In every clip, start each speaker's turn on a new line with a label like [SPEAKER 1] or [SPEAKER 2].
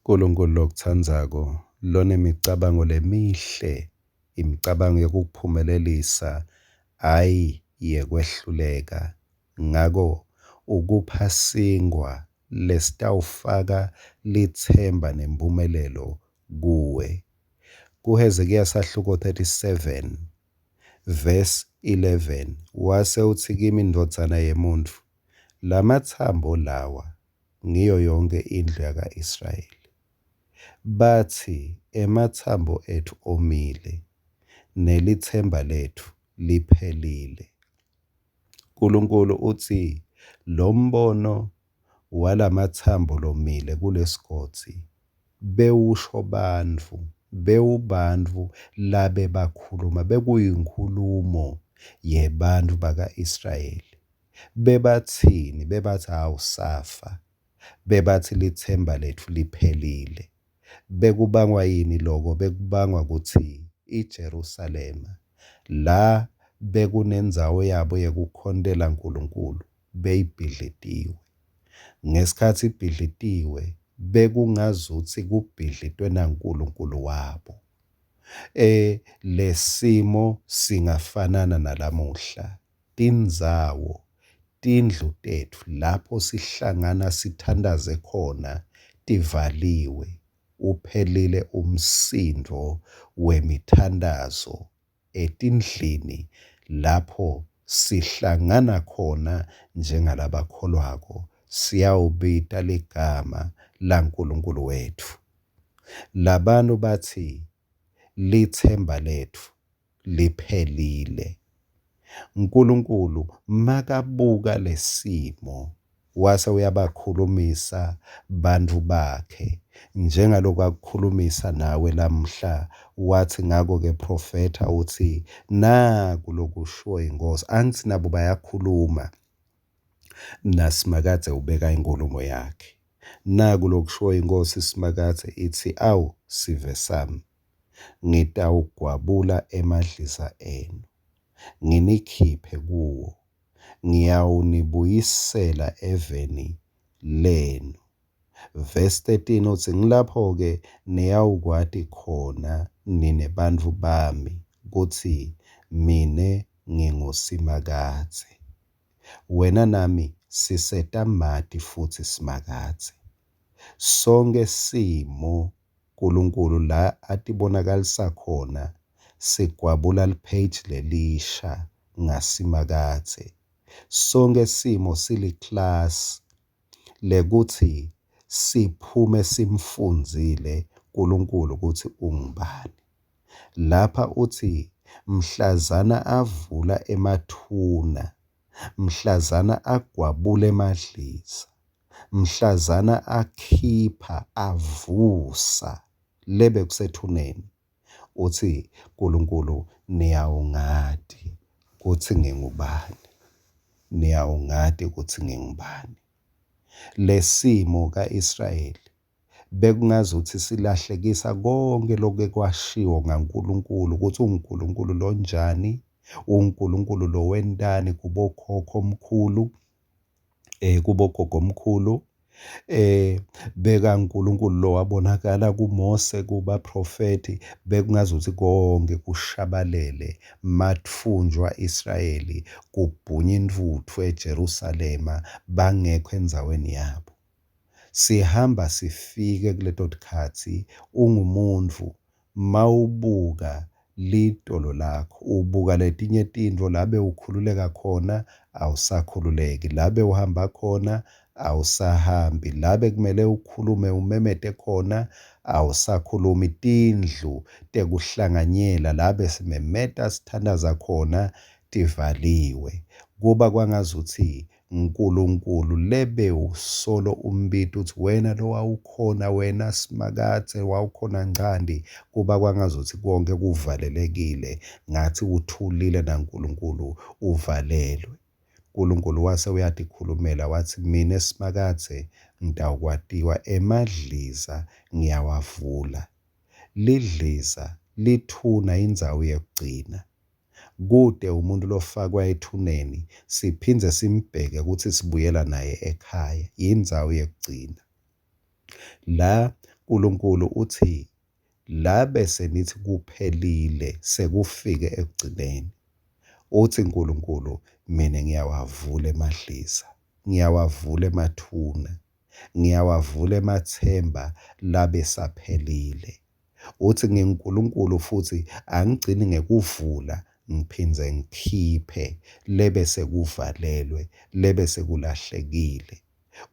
[SPEAKER 1] Nkulunkulu lokutsandzako, lonemicabango lemihle, imicabango yekukuphumelelisa, hhayi yekwehluleka. Ngako ukupha sinkhwa lesitawufaka litsemba nemphumelelo kuwe. KuHezekiya sahluko 37 verse 11 wase utsi kimi, ndvodzana yemuntfu, lamatsambo lawa ngiyo yonkhe indlu yaka-Israyeli. Batsi, Ematsambo etfu omile, nelitsemba letfu liphelile. Nkulunkulu utsi lombono walamatsambo lomile kulesigodzi bewusho bantfu, bewubantfu labebakhuluma, bekuyinkhulumo yebantfu baka-Israyeli. Bebatsini? Bebatsi, hhawu safa. Bebatsi litsemba letfu liphelile. Bekubangwa yini loko? Bekubangwa kutsi iJerusalema, la bekunendzawo yabo yekukhontela Nkulunkulu, beyibhidlitiwe. Ngesikhatsi ibhidlitiwe, bekungazutsi kubhidlitwe naNkulunkulu wabo. Lesimo singafanana nalamuhla. Tindzawo, tindlu tetfu lapho sihlangana sithandaze khona tivaliwe. Uphelile umsindvo wemithandazo etindlini lapho sihlangana khona njengalabakholwako siyawubita ligama laNkulunkulu wetfu. Labantu batsi litsemba letfu liphelile. Nkulunkulu makabuka lesimo wase uyabakhulumisa bantfu bakhe njengaloku akukhulumisa nawe lamhla wathi ngako-ke profetha utsi naku lokushiwo yiNkhosi. Angitsi nabo bayakhuluma naSimakadze ubeka inkhulumo yakhe. Naku lokushiwo yiNkhosi Simakadze itsi, Awu sive sami, ngitawugwabula emadliza enu, nginikhiphe kuwo, ngiyawunibuyisela eveni lenu. Vesi 13 utsi, Ngilapho-ke niyawukwati khona nine bantfu bami kutsi mine nginguSimakadze. Wena nami sisetamati futsi Simakadze. Sonkhe simo Nkulunkulu la atibonakalisa khona sigwabula lipheji lelisha ngaSimakadze. Sonkhe simo siliklasi lekutsi siphume simfundzile Nkulunkulu kutsi ungubani. Lapha utsi mhlazana avula emathuna, mhlazana agwabula emadliza, mhlazana akhipha avusa lebekusethuneni, utsi Nkulunkulu niyawungati kutsi ngingubani, niyawungati kutsi ngingubani. Lesimo ka-Israyeli bekungazuthi silahlekisa konke lokuke kwashiwo ngaNkulunkulu ukuthi unguNkulunkulu lonjani, uNkulunkulu lowentani kubokhokho mkhulu, kubogogomkhulu, bekaNkulunkulu lowabonakala kuMose kubaprofethi, bekungazuthi konke kushabalele matfunjwa Israyeli kubhunya intfutfu eJerusalema bangekho endzaweni yabo. Sihamba sifike kuleto tikhatsi ungumuntfu mawubuka litolo lakho ubuka letinye tintfo la bewukhululeka khona awusakhululeki, la bewuhamba khona awusahambi, la bekumele ukhulume umemete khona awusakhulumi. Tindlu tekuhlanganyela la besimemeta sithandaza khona tivaliwe. Kuba kwangazuthi Nkulunkulu lebewusolo umbita utsi wena lowawukhona wena Simakadze wawukhona ngcandi kuba kwangazuthi konke kuvalelekile ngathi uthulile naNkulunkulu uvalelwe. Nkulunkulu wase uyatikhulumela watsi mine Simakadze ngitawukwatiwa emadliza ngiyawavula. Lidliza lithuna indzawo yekugcina. Kute umuntu lofakwa ethuneni siphindze simbheke kutsi sibuyela naye ekhaya. Yindzawo yekugcina. La Nkulunkulu utsi la bese nithi kuphelile sekufike ekugcineni. Utsi Nkulunkulu mina ngiyawavula emadliza, ngiyawavula emathuna, ngiyawavula ematsemba labesaphelile. Utsi nginguNkulunkulu futsi angigcini ngekuvula ngiphindze ngikhiphe lebesekuvalelwe, lebesekulahlekile.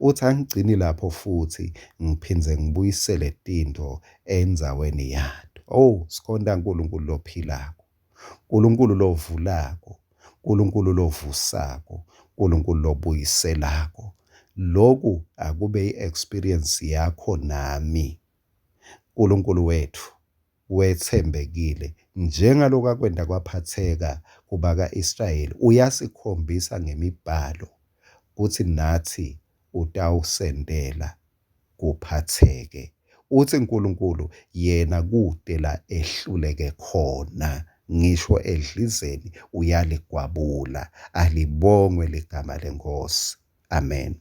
[SPEAKER 1] Utsi angigcini lapho futhi ngiphindze ngibuyisele tintfo endzaweni yato. Oh, sikhonta Nkulunkulu lophilako, Nkulunkulu lovulako, Nkulunkulu lovusako, Nkulunkulu lobuyiselako. Loku akube i-experience yakho nami. Nkulunkulu wetfu wetsembekile njengaloku akwenta kwaphatheka kubaka-Israyeli uyasikhombisa ngemibhalo kutsi natsi utawusentela kuphatheke. Utsi Nkulunkulu yena kute la ehluleke khona ngisho edlizeni uyaligwabula alibongwe ligama leNkhosi. Amen.